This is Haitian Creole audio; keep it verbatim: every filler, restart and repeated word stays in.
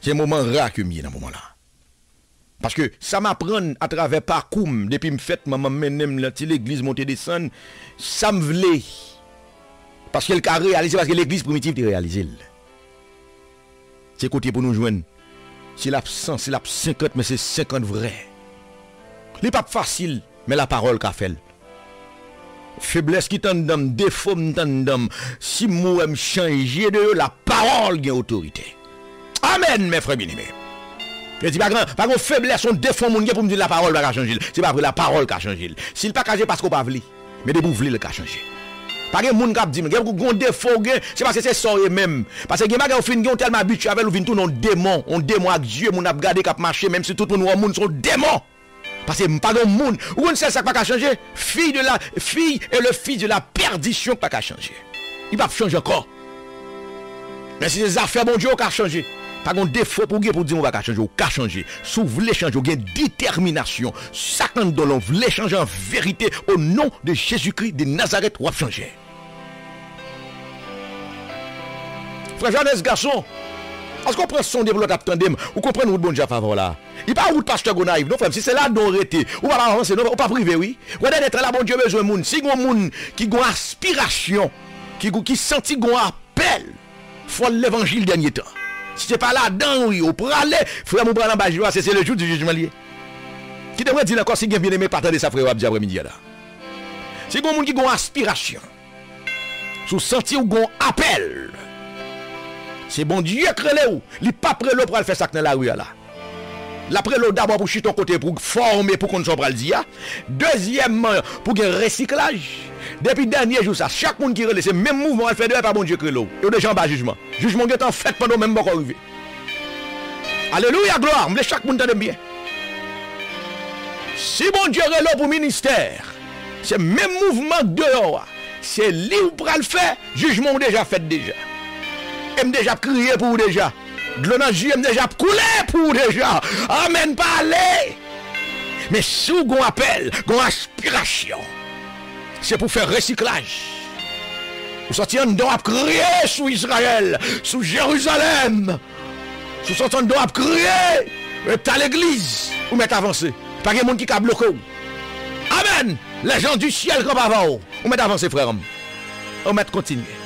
Se moman ra ke m ye nan moman la. Paske sa m aprann atravè pakou m, depi m fèt, manman m mennen m nan ti legliz monte desann, sa m vle. Paske l ka reyalize, paske legliz primitiv te reyalize l. Se kote pou nou jwenn. Si l ap san, si l ap senkant, men se senkant vrè. Li p ap fasil, men lapawòl ka fè l. Feblès ki t anndan m, defo m t anndan m, si m wè m chanje de yo, lapawòl gen otorite. Amèn, men frè byeneme. Yo di, pa gen, pa gen feblès, yon defo moun gen pou m di lapawòl pa ka chanje l. Se pa vre, lapawòl ka chanje l. Si l pa ka chanje, paske w pa vle. Men depi w vle, l ka chanje. Pa gen moun k ap di m, gen yon defo w gen, se paske se sa w ye menm. Paske gen bagay ou fin gen, ou tèlman abitye avè l, ou vin tounen yon demon, yon demon ak zye moun ap gade k ap mache, menm si tout moun wè w moun, se yon demon. Paske m pa gen moun. Ou konn sèl sa k pa ka chanje? Fille de la, fille et le fils de la perdition k pa ka chanje. Li p ap chanje ankò. Men si se zafè Bondye, ou ka chanje. Pa gen defo pou w gen pou w di m ou pa ka chanje. Ou ka chanje. Si w vle chanje, ou gen detèminasyon. Sa k anndan w la, w vle chanje an verite. O non de Jezikri de Nazarèt, w ap chanje. Frè Janès gason, èske w pran son depi lè w t ap tande m? Ou konprann wout Bondye ap avè w la? Li pa wout pastè Gonayiv non, frè m. Si se ladan w rete, ou p ap avanse non, ou p ap rive wi. Wè dènye tan la Bondye bezwen moun. Si gon moun ki gon aspirasyon, ki, ki santi gon apèl, fò l levanjil dènye tan. Si se pa ladan w ye, ou prale, frè m, ou pral anba jijman, se, se le jou di jijman l ye. Kite mwen di l ankò, si gen byeneme pa tande sa frè yo ap di aprèmidi a la. Si gon moun ki gon aspirasyon, si w santi w gon apèl, se Bondye k rele w, li p ap rele w pou al fè sa k nan lari a la. L ap rele w dabò pou chita yon kote pou fòme, pou konn sa w pral di a. Dezyèmman, pou gen resiklaj. Depi dènye jou sa, chak moun ki rele, se menm mouvman w al fè deyò, e pa Bondye k rele w. E w deja anba jijman. Jijman w gentan fèt pandan w menm poko rive. Alelouya, glwa. M vle chak moun tande m byen. Si Bondye rele w pou ministè, se menm mouvman k deyò a. Se li w pral fè, jijman w deja fèt deja. E m deja ap kriye pou ou deja. Dlo nan zye m deja ap koule pou ou deja. Amèn, pale. Men si w gon apèl, gon aspirasyon, se pou fè resiklaj. Ou santi anndan w ap kriye sou Izrayèl, sou Jerizalèm. Si w santi anndan w ap kriye, ou ta legliz, ou mèt avanse. Pa gen moun ki ka bloke w. Amèn. Les gens du ciel kanpe avè w. Ou mèt avanse, frè m. Ou mèt kontinye.